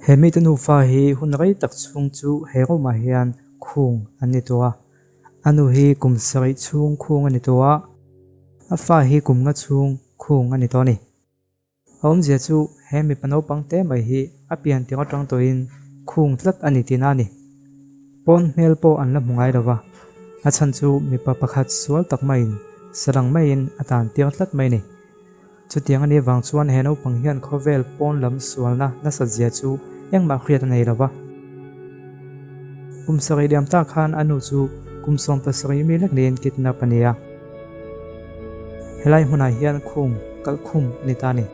He mite nufa hi hun rei tak chhung chu he room-ah hian khung an ni tawh a. A nu hi kum sarih chhung khung a ni tawh a, a fa hi kum nga chhung khung a ni tawh a ni. A awmzia chu he mipa naupang te mai hi a pian tirh atang tawhin khung tlat a ni tihna a ni. Pawn hmel pawh an la hmu ngai lo va, a chhan chu mipa pakhat sual tak maiin sarang maiin a tan tir tlat mai a ni. Chutiang a nih vang chuan he naupang hian khawvel pawn lam sualna nasat zia chu engmah hriat a nei lo va. Kum sarih liam tak khan a nu chu kum 70 mi lek niin kidnap a ni a. Helai hmunah hian khung kalh khum a ni ta a ni.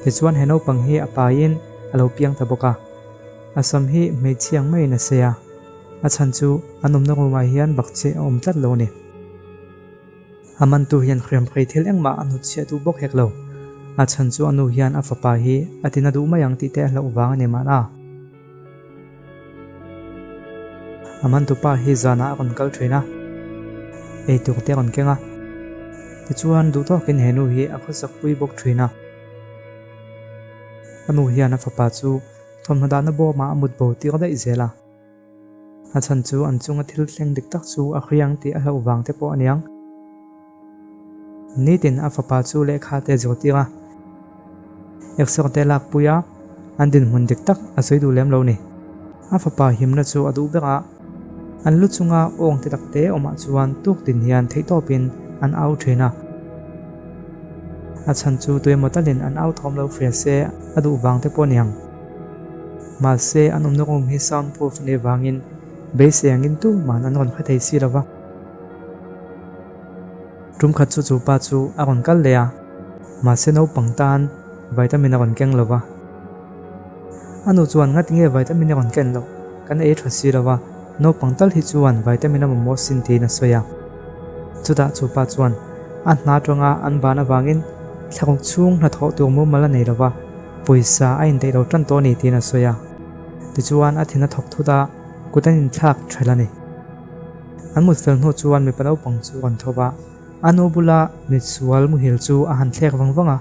Tichuan he naupang hi a paiin a lo piang ta bawk a. A sam hi hmeichhiang maiin a sei a, a chhan chu an awmna room-ah hian bakcheh a awm tlat lo a ni. A mantu hian hriamhrei thil engmah a hnutchhiah duh bawk hek lo. A chhan chu a nu hian a fapa hi a tina duh mai ang tih te a hlauh vang a ni mahna. A mantu pa hi zanah a rawn kal thin a, eitur te a rawn keng a. Tichuan duh tawkin he nu hi a khawsak pui bawk thin a. A nu hian a fapa chu thawmhnaw dahna bawmah a mut bo tir daih zel a. A chhan chu an chunga thil thleng dik tak chu a hriang tih a hlauh vang te pawh a niang. Nitin a fapa chu lehkha te zirtir a, exer te lakpui a, an dinhmun dik tak a sawi duh lem lo ni. A fapa himna chu a duh ber a, an lu chunga awng te tak te awmah chuan tuk tin hian theihtawpin an au thin a. A chhan chu tuemaw talin an au thawm lo hria se a duh vang te pawh a niang. Mahse, an awmna room hi sound proof a nih vangin beisei angin tuman an rawn hre thei si lo va. Tum khat chu chu pa chu a rawn kal leh a, mahse naupang tan vitamin a rawn keng lo va. A nu chuan ngati nge vitamin a rawn ken loh, kan ei tha si lo va, naupang tal hi chuan vitamin a mamawh sin tiin a sawi a. Chutah chu pa chuan a hna atanga an ban avangin thlaruk chhung hnathawh tur mumal a nei lo va. Pawisa a indaih lo tan tawh a ni tiin a sawi a. Tichuan a thin a thawk thut a, kut an inthlak thelh a ni. An mut fel hnu chuan mipa naupang chu a rawn tho va, a nu bula mitsual muhil chu a han thlek vang vang a.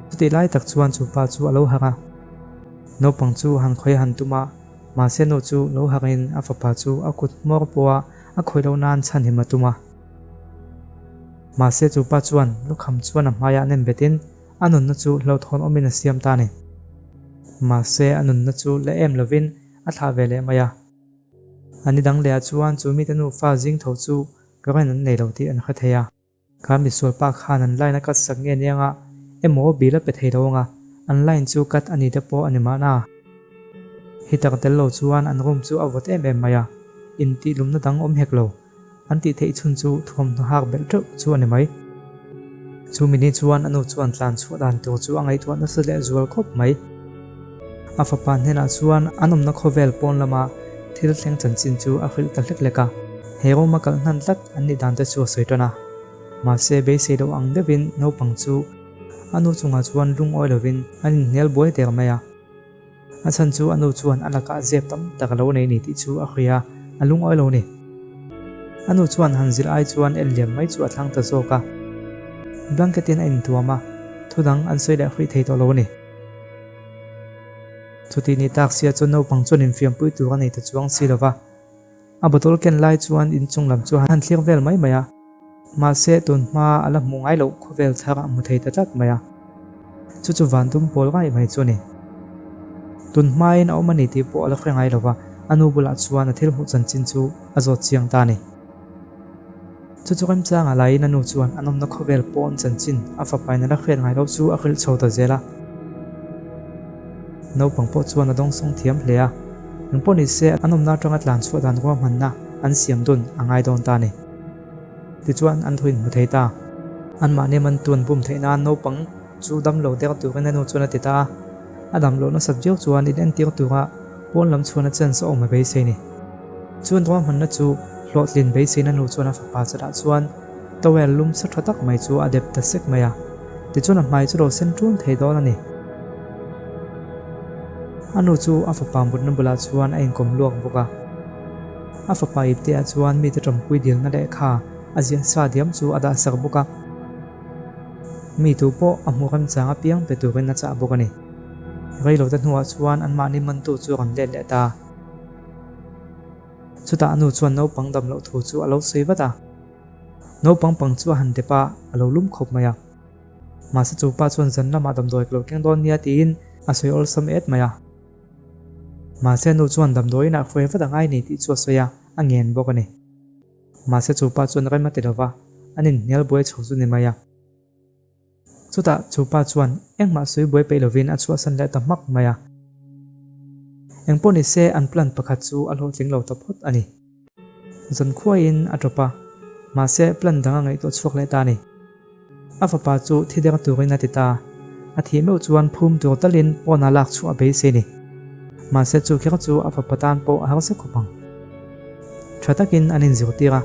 Chutih lai tak chuan chu pa chu a lo harh a. Naupang chu han khawih a han tum a, mahse nu chu lo harhin a fapa chu a kut hmawr pawha a khawih loh nan chhanhim a tum a. Mahse chu pa chuan lukham chuan a hmaiah nem betin A nunna chu hlauhthawn awmin a siam ta a ni. Mahse, a nunna chu la em lovin a thlah ve leh mai a. A ni dang lehah chuan chu mite nufa zing tho chu current an nei lo tih an hre thei a. Kha misual pa khan an line a cut sak nge nia emaw bill a pe thei lo anga an line chu cut a ni te pawh a ni mahna. Heater tel lo chuan an room chu a vawt em em mai a, intihlumna dang awm hek lo. An tih theih chhun chu thuamhnaw hak belh teuh chu a ni mai. Chu mini chuan a nu chuan tlan chhuah dan tur chu a ngaihtuah nasa leh zual khawp mai. A fapa hnenah chuan an awmna khawvel pawn lama thil thleng chanchin chu a hrilh ta hlek hlek a. He room a kalh hnan tlat an nih dan te chu a sawi tan a. Mahse beisei loh ang deuhin naupang chu a nu chungah chuan lungawi lovin an inhnial buai der mai a. A chhan chu a nu chuan a lakah zep tam tak a lo nei ni tih chu a hria, a lungawi lo ni. A nu chuan han zilh ai chuan en liam mai chu a thlang ta zawk a. Blanket in a intuam a, thu dang an sawi leh hrih thei tawh lo a ni. Chutih ni tak sia chuan naupang chuan infiampui tur a nei ta chuang si lo va. A bottle ken lai chuan inchung lam chu han thlir vel mai mai a. Mahse, tun hma a la hmuh ngai loh khawvel thar a hmu thei ta tlat mai a. Chu chu van dum pawl ngai mai chu a ni. Tun hmain a awm a ni tih pawh a la hre ngai lo va, a nu bulah chuan a thil hmuh chanchin chu a zawt chiang ta a ni. Chu chu remchangah laiin a nu chuan a nawmna khawvel pawn chanchin a fapain a la hriat ngai loh chu a hrilh chho ta zel a. Naupang pawh chuan a dawngsawng thiam hle a, engpawh ni se a nawmna atanga tlan chhuah dan ruahmanna an siam dun a ngai dawn ta a ni. Tichuan an thuin hmu thei ta. Anmahni mantu an bum theih nan naupang chu dam lo der turin a nu chuan a ti ta a. A dam loh nasat viau chuan in entir tura pawn lam chhuan a chance a awm a beisei ni. Chuan ruahmanna chu hlawhtlin beiseina nu chuan a fapa chalah chuan towel lum sa tha tak mai chu a dep ta sek mai a. Tichuan a hmai chu lo sen ṭun thei dawn a ni. A nu chu a fapa mutna bulah chuan a inkawm luak bawk a. A fapa ipteah chuan mite ṭawmpui dilna lehkha a ziah sa diam chu a dah sak bawk a. Mi tu pawh a hmu remchang apiang pe turin a chah bawk a ni. Reilote hnuah chuan anmahni mantu chu a rawn let leh ta. Chutah a nu chuan naupang dam loh thu chu a lo sawi vat a. Naupang pang chu a han dep a, a lo lum khawp mai a. Mahse chu pa chuan zan lamah damdawi ka lo keng dawn nia tiin a sawi awlsam et mai a. Mahse a nu chuan damdawiin ah hruai vat a ngai ni tih chu a sawi a, a ngen bawk a ni. Mahse chu pa chuan rem a ti lo va, an inhnial buai chho chu ni mai a. Chutah chu pa chuan engmah sawi buai peih lovin a chhuahsan leh ta hmak mai a. Engpawh ni se an plan pakhat chu a hlawhtling lo ta phawt a ni. Zan khuaiin a tawp a, mahse plan dang a ngaihtuah chhuak leh ta a ni. A fapa chu thi deng turin a ti ta. A thih meuh chuan phum tur talin pawnah lak chhuah a beisei ni. Mahse chu kher chu a fapa tan pawh a harsa khawp ang. Tha takin an inzirtir a.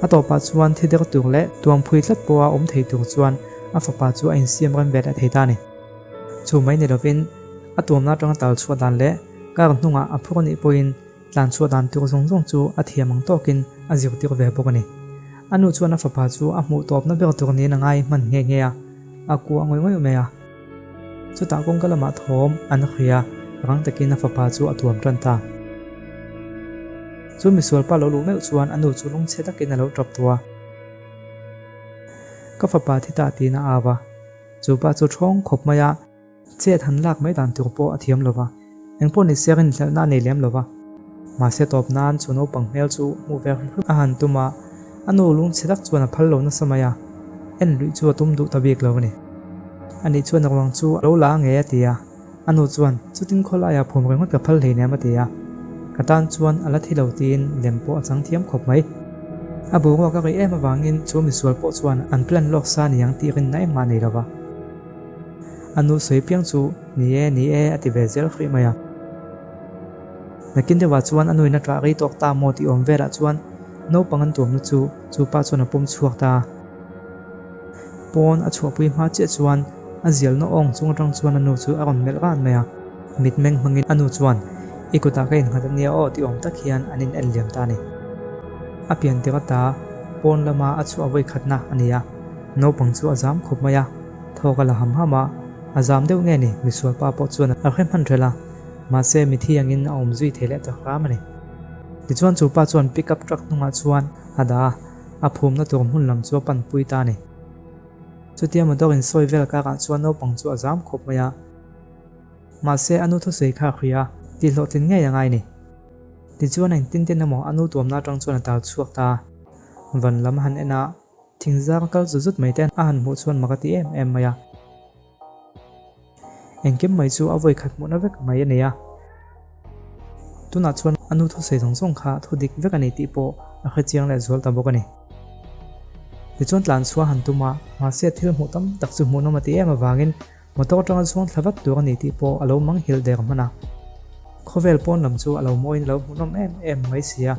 A tawpah chuan thi der tur leh tuamphui tlat pawha awm thei tur chuan a fapa chu a insiam rem ve leh thei ta a ni. Chu mai ni lovin a tuamna atanga tal chhuah dan leh kar hnungah a phur anih pawhin Tlan chhuah dan tur zawng zawng chu a thiam ang tawkin a zirtir ve bawk a ni. A nu chuan a fapa chu a hmuh tawpna ber tur niin a ngai hman nghe nghe a, a kuah ngawih ngawih mai a. Chutah kawngka lamah thawm an hria rang takin a fapa chu a tuam tan ta. Chu misualpa lo luh meuh chuan a nu chu lungchhe takin a lo tap tawh a. Ka fapa thi ta tiin a au a, chu pa chu thawng khawp mai a. Chet han lak mai dan tur pawh a thiam lo va, engpawh ni se rinhlelhna a nei lem lo va. Mahse tawp nan chu naupang hmel chu hmuh ve hrim hrim a han tum a, a nu lungchhe tak chuan a phal lo nasa mai a, en luih chu a tum duh ta bik lo a ni. Ani chuan a ruang chu a lo la ngei a ti a, a nu chuan chutin khawlaiah phum ringawt ka phal hleinem a ti a, ka tan chuan a la thi lo tiin lem pawh a chang thiam khawp mai. A boruak a rih em avangin chu misual pawh chuan an plan lawk sa niang tih rinna engmah a nei lo va. A nu sawi piang chu ni e, ni e a ti ve zel hrih mai a. Nakin deuhah chuan a nuin a ṭah rei tawk ta maw tih awm velah chuan naupang an tuamna chu chu pa chuan a pawm chhuak ta a. Pawn a chhuahpui hma chiah chuan a zialna awng chung aṭang chuan a nu chu a rawn melh ran mai a. Mitmeng hmangin a nu chuan i kutah ka innghat a nia aw tih awm tak hian an in en liam ta a ni. A pian tir ata pawn lama a chhuah vawikhatna a ni a, naupang chu a zam khawp mai a. Thawk a la ham ham a, a zam deuh nge ni, misual pa pawh chuan a hre hman hrelh a, mahse mithi angin a awm zui thei leh ta hram a ni. Tichuan chu pa chuan pick up truck hnungah chuan a dah a, a phumna tur hmun lam chu a pan pui ta a ni. Chutia motor insawi vel karah chuan naupang chu a zam khawp mai a, mahse a nu thusawi kha a hria a, tihhlawhtlin ngei a ngai ni. Tichuan engtin tin emaw a nu tuamna atang chuan a tal chhuak ta a, van lam a han en a, Thingzang kal zut zut mai te a han hmuh chuan mak a ti em em mai a. Engkim mai chu a vawi khat hmuhna vek mai a nei a. Tunah chuan a nu thusawi zawng zawng kha thu dik vek a ni tih pawh a hre chiang leh zual ta bawk a ni. Tichuan tlan chhuah han tum a, mahse thil hmuh tam tak chu hmuhnawm a ti em avangin Motor atanga chhuang thla vat tur a ni tih pawh a lo mang hilh der hman a. Khawvel pawn lam chu a lo mawiin a lo hmuhnawm em em mai si a.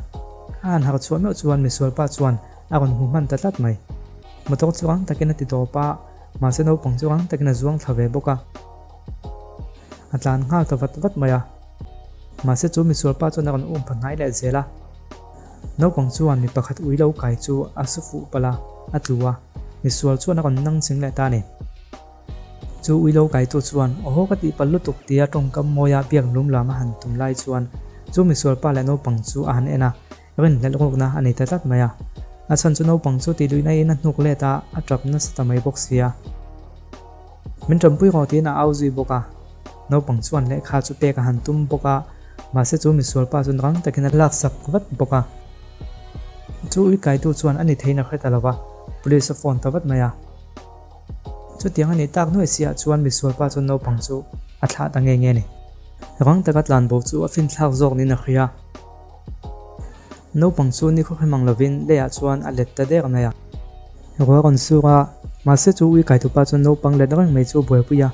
A han harh chhuah meuh chuan misual pa chuan a rawn hmu hman ta tlat mai. Motor chu rang takin a ti tawp a, mahse naupang chu rang takin a zuang thla ve bawk a. A tlan nghal ta vat vat mai a. Mahse chu misual pa chuan a rawn um pha hnai leh zel a. Naupang chuan mi pakhat ui lo kai chu a su fuh palh a, a tlu a. Misual chuan a rawn nang ching leh ta a ni. Chu ui lo kaitu chuan, Awhaw ka tih palh lutuk tia tawngkam mawia biak lum lam a han tum lai chuan chu misual pa leh naupang chu a han en a, rinhlelh rukna a nei ta tlat mai a. A chhan chu naupang chu tih luihna in a hnuk let a, a tap nasa ta mai bawk sia. Min tanpui rawh tiin a au zui bawk a. Naupang chuan lehkha chu pek a han tum bawk a, mahse chu misual pa chuan rang takin a laksak vat bawk a. Chu ui kaitu chuan a ni theiin a hre ta lo va, police a phone ta vat mai a. Chutiang a nih tak nuai si ah chuan misual pa chuan naupang chu a thlah ta nge nge a ni. Rang taka tlan bo chu a finthlak zawk niin a hria. Naupang chu ni khawkhe mang lovin leiah chuan a let ta der mai a. Ruah a rawn sur a, mahse chu ui kai tupa chuan naupang let reng mai chu a buaipui a.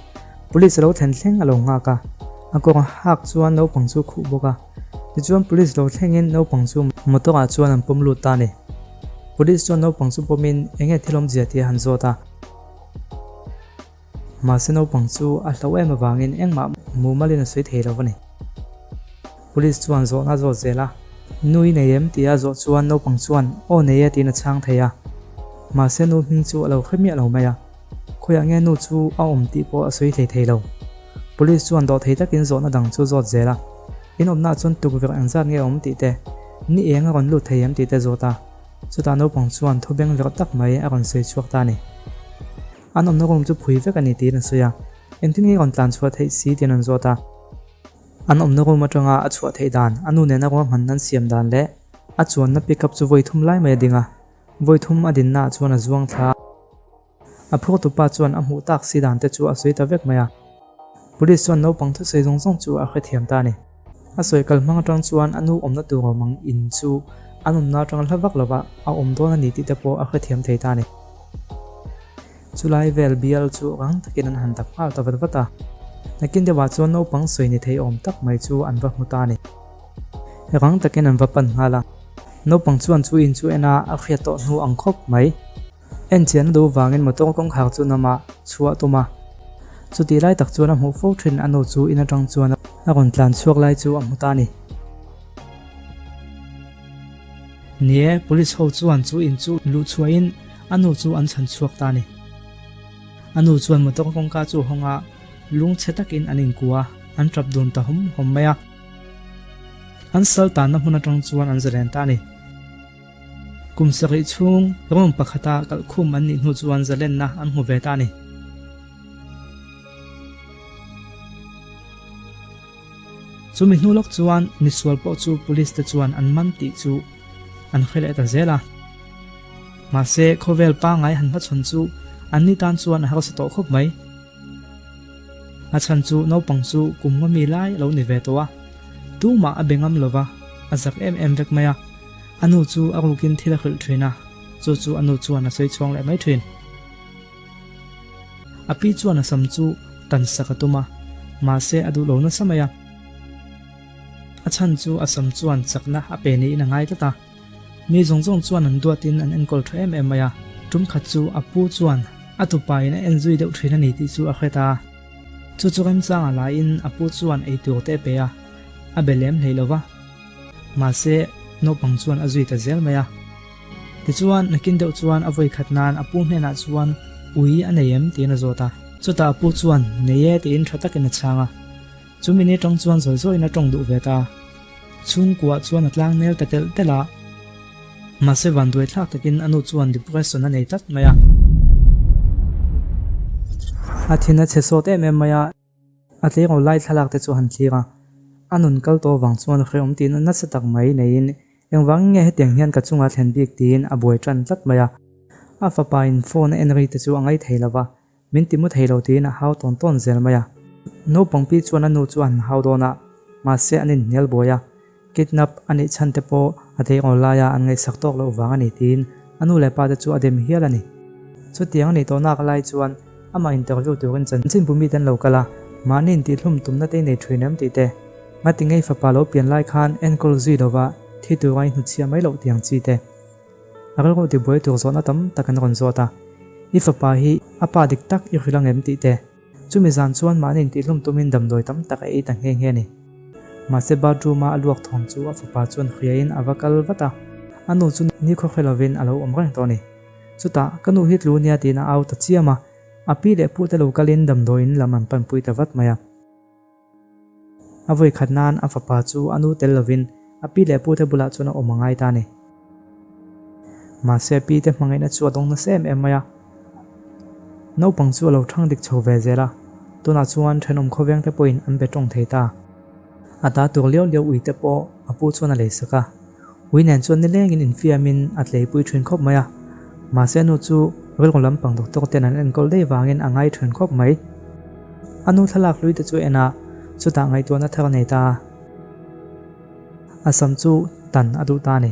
Police a lo thlen thleng a lo nghak a, a kawr hak chuan naupang chu a khuh bawk a. Tichuan police lo thlengin naupang chu motor ah chuan an pawm lut ta a ni. Police chuan naupang chu pawmin enge thil awmzia tih a han zawt a. Mahse naupang chu a hloh em avangin engmah mumalin a sawi thei lo a ni. Police chuan zawhna a zawt zel a, Nu i nei em? tia a zawh chuan naupang chuan aw nei e tiin a chhang thei a. Mahse nu hming chu a lo hre miah lo mai a, khawiah nge nu chu a awm tih pawh a sawi hlei thei lo. Police chuan dawhthei takin zawhna dang chu zawt zel a, in awmnaah chuan tukverh engzat nge a awm tih te, ni eng a rawn lut thei em tih te zawt a, chutah naupang chuan thu beng verh tak mai a rawn sawi chhuak ta a ni. An awmna room chu phui vek a ni tiin a sawi a, engtin nge rawn tlan chhuah theih si tiin an zawt a. An awmna room atanga a chhuah theih dan, a nu nena ruahmanna an siam dan leh a chuanna pickup chu vawi thum lai mai a ding a, vawi thum a dinnaah chuan a zuang thla a. A phurtupa chuan a hmuh tak si dan te chu a sawi ta vek mai a. Police chuan naupang thusawi zawng zawng chu a hrethiam ta a ni. A sawi kal hmang atang chuan a nu awmna tur awm ang in chu an awmna atanga hla vak lova a awm dawn a ni tih te pawh a hrethiam thei ta a ni. Chulai vel bial chu rang takin an han dap nghal ta vat vat a. Nakin deuhah chuan naupang sawi ni thei awm tak mai chu an va hmu ta a ni. Rang takin an va pan nghal a. Naupang chuan chu in chu en a, a hriat tawh hnu ang khawp mai. Enchian a duh vangin motor kawngkhar chu namah chhuah a tum a. Chutih lai tak chuan a hmuh fo thin a nu chu in atang chuan a rawn tlan chhuak lai chu a hmu ta a ni. Ni e, police ho chuan chu in chu luh chhuahin a nu chu an chhan chhuak ta a ni. A nu chuan motor kawngka chu hawng a, lungchhe takin an inkua, an tap dun ta hawm hawm mai a. An sal tanna hmun atang chuan an zalen ta a ni. Kum sarih chhung room pakhata kalhkhum an nih hnu chuan zalenna an hmu ve ta a ni. Chumi hnu lawk chuan misual pawh chu police te chuan an man tih chu an hre leh ta zel a. Mahse, khawvel pangngai han hmachhawn chu an ni tan chuan a harsa tawh khawp mai. A chhan chu naupang chu kum nga mi lai a lo ni ve tawh a, tumah a be ngam lo va, a zak em em vek mai a. A nu chu a rukin thil a hrilh thin a, chu chu a nu chuan a sawi chhuang leh mai thin. A pi chuan a sam chu tan sak a tum a, mahse a duh lo nasa mai a. A chhan chu a sam chuan chakna a pe niin a ngai tlat a. Mi zawng zawng chuan an duatin an enkawl tha em em mai a, tum khat chu a pu chuan a tupa in a en zui deuh thin a ni tih chu a hret a. Chu chu remchanga laiin a pu chuan eitur te a pe a, a be lem hlei lo va. Mahse, naupang chuan a zui ta zel mai a. Tichuan, nakin deuh chuan a vawi khat nan a pu hnenah chuan ui a nei em tiin a zawt a. Chutah a pu chuan nei e tiin tha takin a chhang a. Chu mini tawng chuan zawi zawiin a tawng duh ve ta. Chhungkuah chuan a tlang nel ta telh telh a. Mahse vanduai thlak takin a nu chuan depression a nei tlat mai a. A thin a chhe sawt em em mai a. A tleirawl lai thlalak te chu han thlir a, a nun kal tawh vang chuan hrehawm tihna nasa tak mai neiin engvang nge hetiang hian ka chunga thlen bik tiin a buai tan tlat mai a. A fapa in phone a en ri te chu a ngaithei lo va, min ti mu thei lo tiin a hau tawn tawn zel mai a. Naupang pi chuan a nu chu an hau dawn a, mahse an inhnial buai a, kidnap a nih chhan te pawh a tleirawl laia an ngaihsak tawk loh vang a ni tiin a nu leh pa te chu a dem hial a ni. Chutiang a nih tawh nak lai chuan amah interview turin chanchinbu mite an lo kal a, mahni intihhlum tumna te i nei thin em tih te, ngati ngei fapa lo pian lai khan enkawl zui lova thi tura i hnutchhiah mai loh tiang chi te. A rilru tibuai tur zawhna tam tak an rawn zawt a, i fapa hi a pa dik tak i hrilh ang em tih te. Chumi zan chuan mahni intihhlum tumin damdawi tam tak a ei ta nghe nghe a ni. Mahse bathroom-a a luak thawm chu a fapa chuan hriain a va kal vat a, a nu chu nikhua hre lovin a lo awm reng tawh a ni. Chutah, ka nu hi tlu nia tiin a au ta chiam a, a pi leh pute lo kalin damdawiin lam an panpui ta vat mai a. A vawi khat nan a fapa chu a nu tel lovin a pi leh pute bulah chuan a awm a ngai ta a ni. Mahse a pi te hmangaihna chu a dawng nasa em em mai a. Naupang chu a lo thang dik chho ve zel a, tunah chuan thenawm khawveng te pawhin an be tawng thei ta. A ta tur liau liau ui te pawh a pu chuan a lei sak a. Ui nen chuan nilengin infiamin a tleipui thin khawp mai a. Mahse nu chu rilru lampang doctor ten an enkawl daih vangin a ngai thin khawp mai. A nu thlalak hlui te chu en a, chutah ngaihtuahna thar a nei ta a. A sam chu tan a duh ta a ni.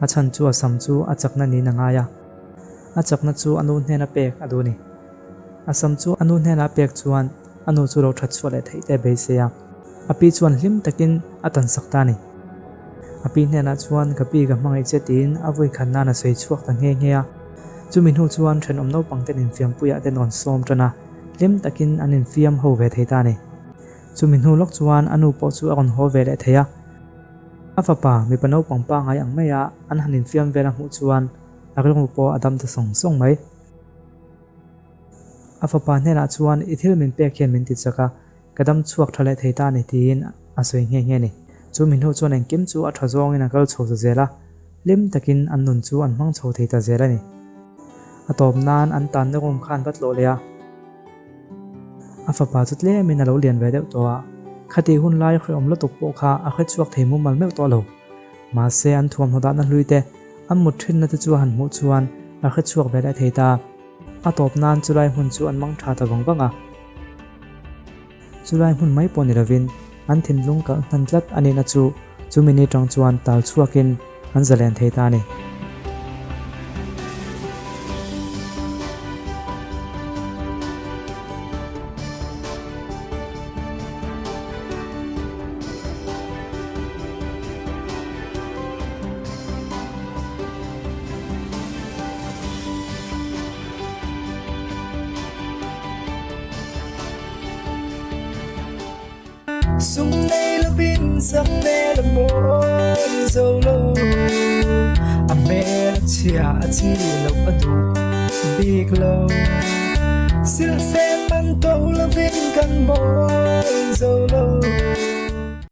A chhan chu a sam chu a chakna niin a ngai a. A chakna chu a nu hnena pek a duh a ni. A sam chu a nu hnena pek chuan a nu chu lo that chhuah leh theih te a beisei a. A pi chuan hlim takin a tan sak ta a ni. A pi hnenah chuan ka pi ka hmangaih che tiin a vui khat nan a sawi chhuak ta nghe nghe a. Chumi hnu chuan thenawm naupang ten infiampuiah te rawn sawm tan a, hlim takin an infiam ho ve thei ta a ni. Chumi hnu lawk chuan a nu pawh chu a rawn haw ve leh thei a. A fapa mipa naupang pangngai ang maia an han infiam vel a hmuh chuan a rilru pawh a dam ta sawng sawng mai. A fapa hnenah chuan i thil min pek hian min ti chak a. Ka dam chhuak tha leh thei ta a ni tiin a sawi nghe nghe a ni. Chu mi hnu chuan engkim chu a tha zawngin a kal chho ta zel a, hlim takin an nun chu an hmang chho thei ta zel a ni. A tawp nan an tanna room kha an va tlawh leh a. A fapa chu tlemin a lo lian ve deuh tawh a, khatih hun lai hrehawm lutuk pawh kha a hre chhuak thei mumal meuh tawh lo. Mahse an thuamhnaw dahna hlui te, an mut thinna te chu a han hmuh chuan a hre chhuak ve leh thei ta. A tawp nan chulai hmun chu an mang tha ta vang vang a. Chulai hmun mai pawh ni lovin an thinlung kalh hnan tlat a nihna chu chumi ni tang chuan tal chhuakin an zalen thei ta a ni. Sum nei lovin sak hmel a mawi zo lo, a hmel a chhia a chi loh a duh bik lo. Silhfen man to lovin kan mawi zo lo.